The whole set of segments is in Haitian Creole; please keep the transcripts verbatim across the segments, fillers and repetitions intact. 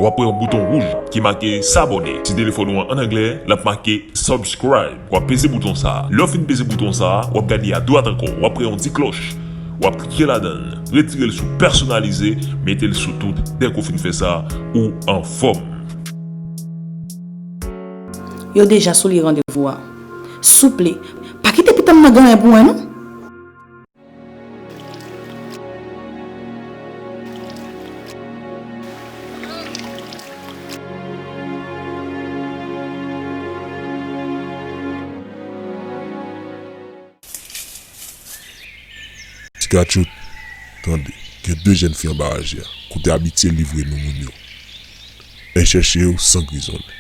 W ap wè yon bouton wouj ki make s'abonner. Si telefòn ou an ann anglè, l ap make subscribe. W ap peze bouton sa a. Lè w fin peze bouton sa a, w ap gade adwat ankò. W ap wè yon ti klòch. W ap klike ladan l. Retire l sou pèsonalize, mete l sou tout. Dèke w fin fè sa, ou anfòm. Yo deja sou li randevou a. Souple, pa kite pitit m nan genyen pou mwen, non. Ti katchout, tande, gen de jèn fi anba raje a, kote abitye livre nou moun yo. Al chèche yo san grizonnen.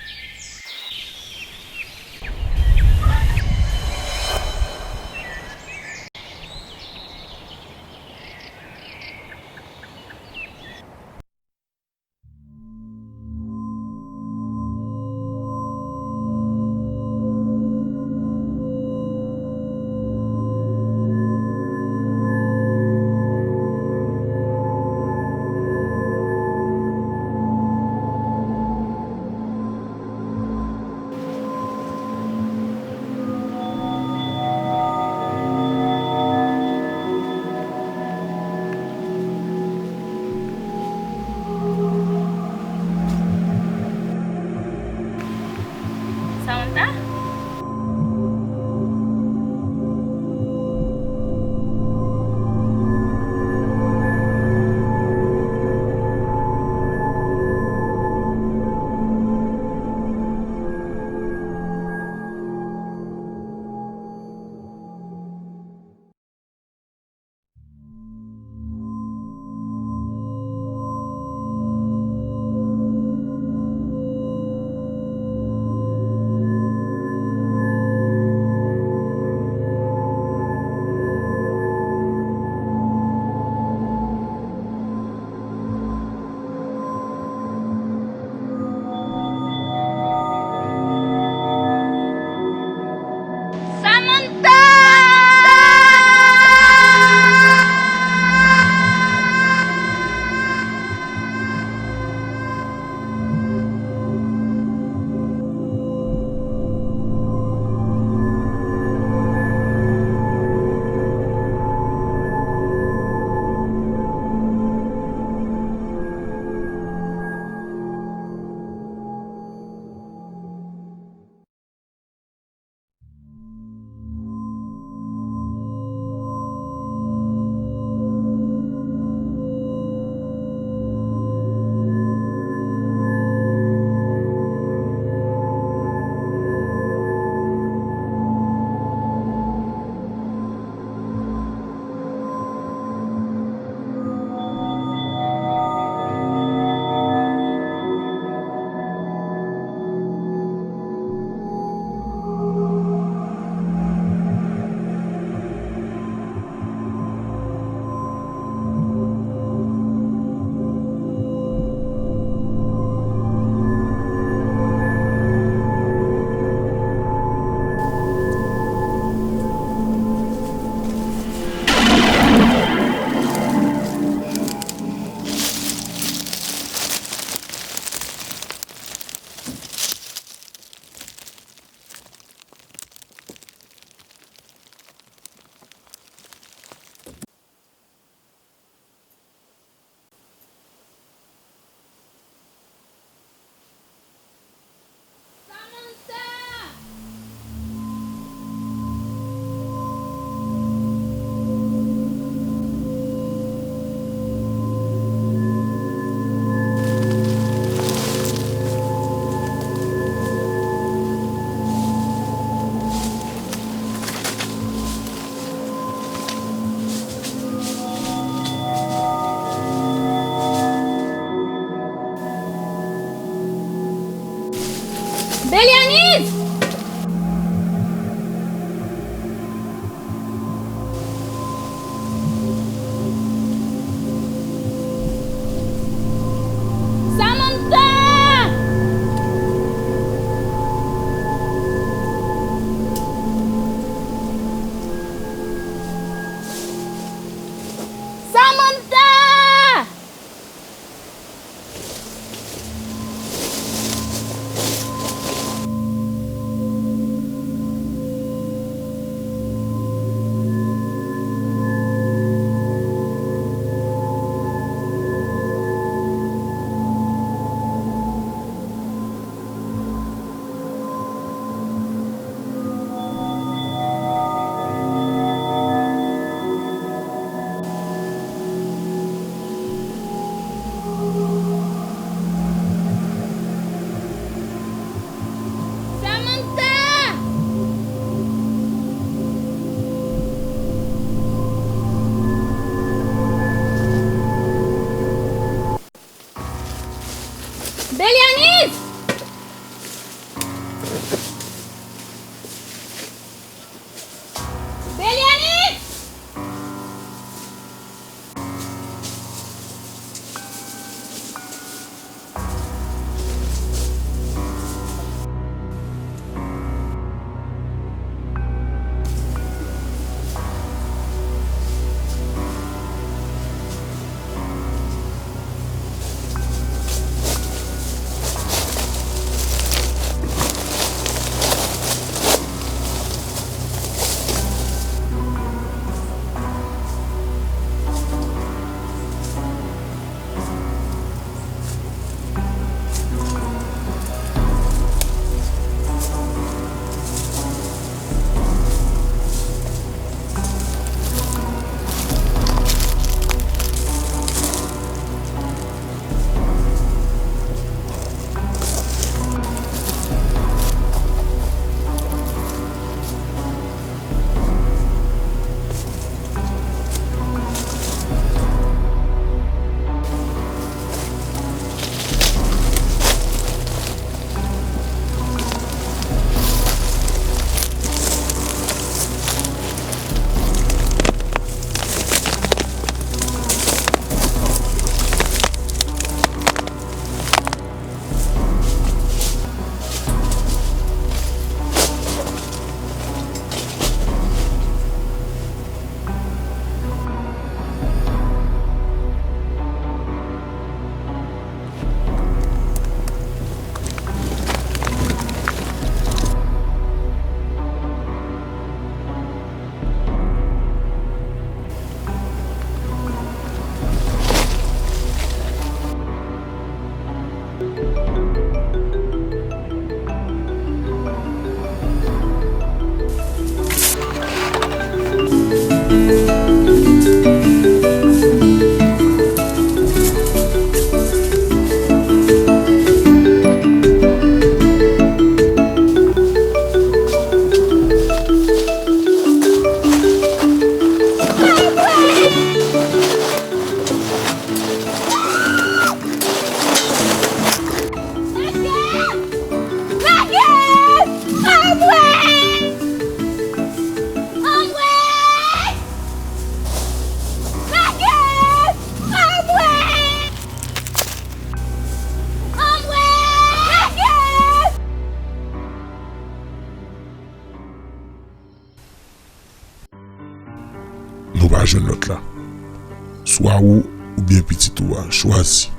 pa jwenn lòt la. Swa ou oubyen pitit ou a, chwazi.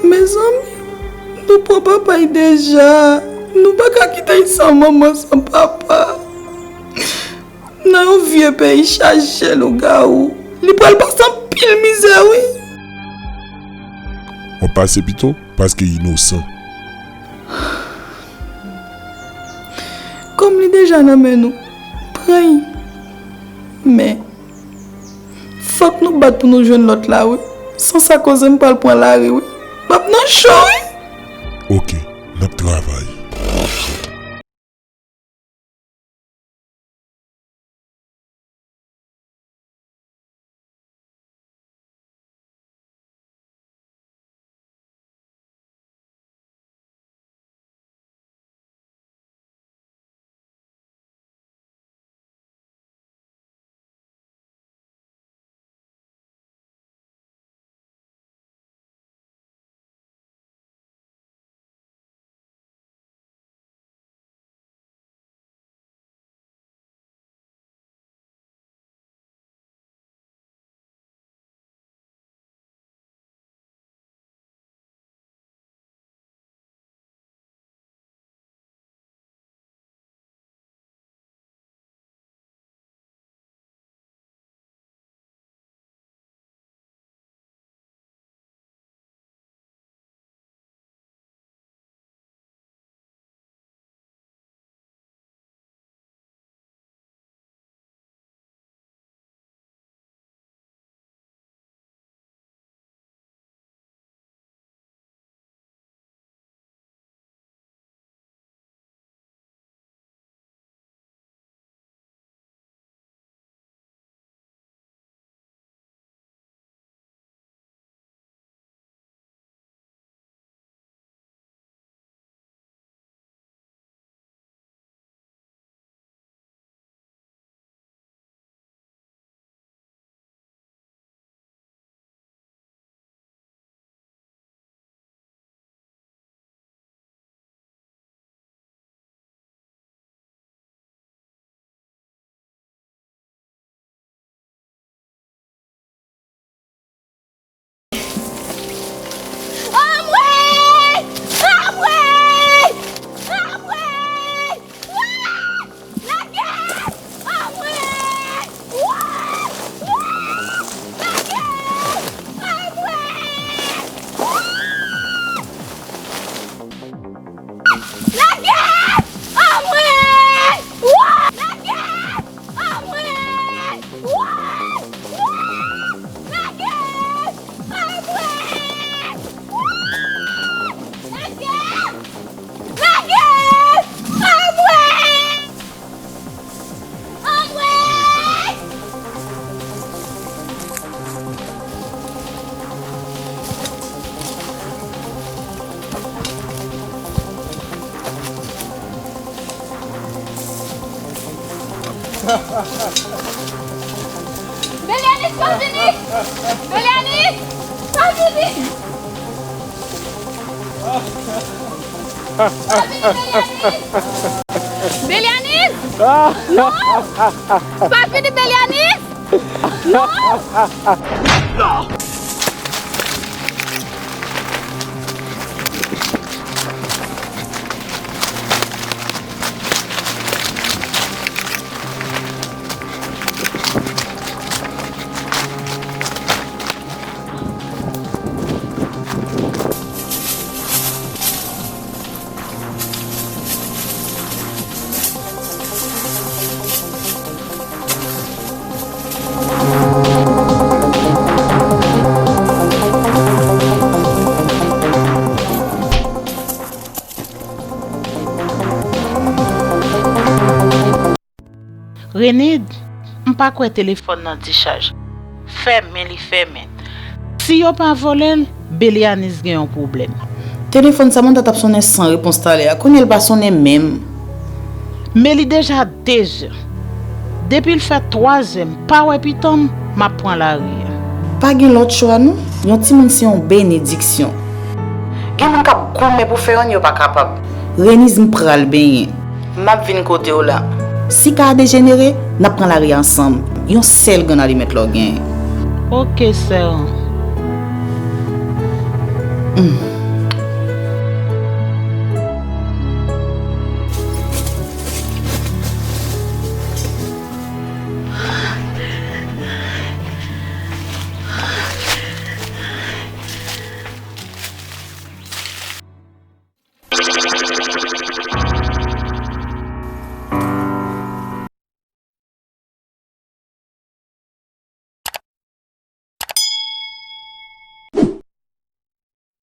Mezanmi, nou pran papa y deja. Nou pa ka kite y san manman, san papa. Nan yon vye peyi chaje lougawou, li pral pase anpil mizè, wi. W ap pase pito, paske inosan. Kòm li deja nan men nou, pran y. Men, fòk nou bat pou nou jwenn lòt la, wi. San sa koze m pral pran lari, wi. M ap nan cho, wi. Oke, n ap travay. Anmwey! Anmwey! Anmwey! Lagè! Anmwey! Lagè! Anmwey! Lagè! Anmwey! Lagè! Anmwey! Lagè! Anmwey! Lagè! Lagè! Anmwey! Anmwey! Belianis, pa vini! Belianis, pa vini! Pa vini, Belianis! Belianis! Non! Pa vini, Belianis! Non! Renid, m pa kwè telefòn nan dichaj. Fèmen li fèmen. Si yo pa vòlè l, Belianis gen yon pwoblèm. Telefòn Samantha t ap sonnen san repons talè a, kounye a l pa sonnen menm. Men li deja de zè. Depi l fè twa zè m pa wè pitan m, m ap pran lari a. Pa gen lòt chwa non. Yon timoun se yon benediksyon. Gen moun k ap goumen pou fè youn, yo pa kapab. Reniz, m pral benyen. M ap vin kote w la. Si ka a dejenere, n ap pran lari a ansanm. Yon sèl grenn alimèt la w genyen. Ok, sè.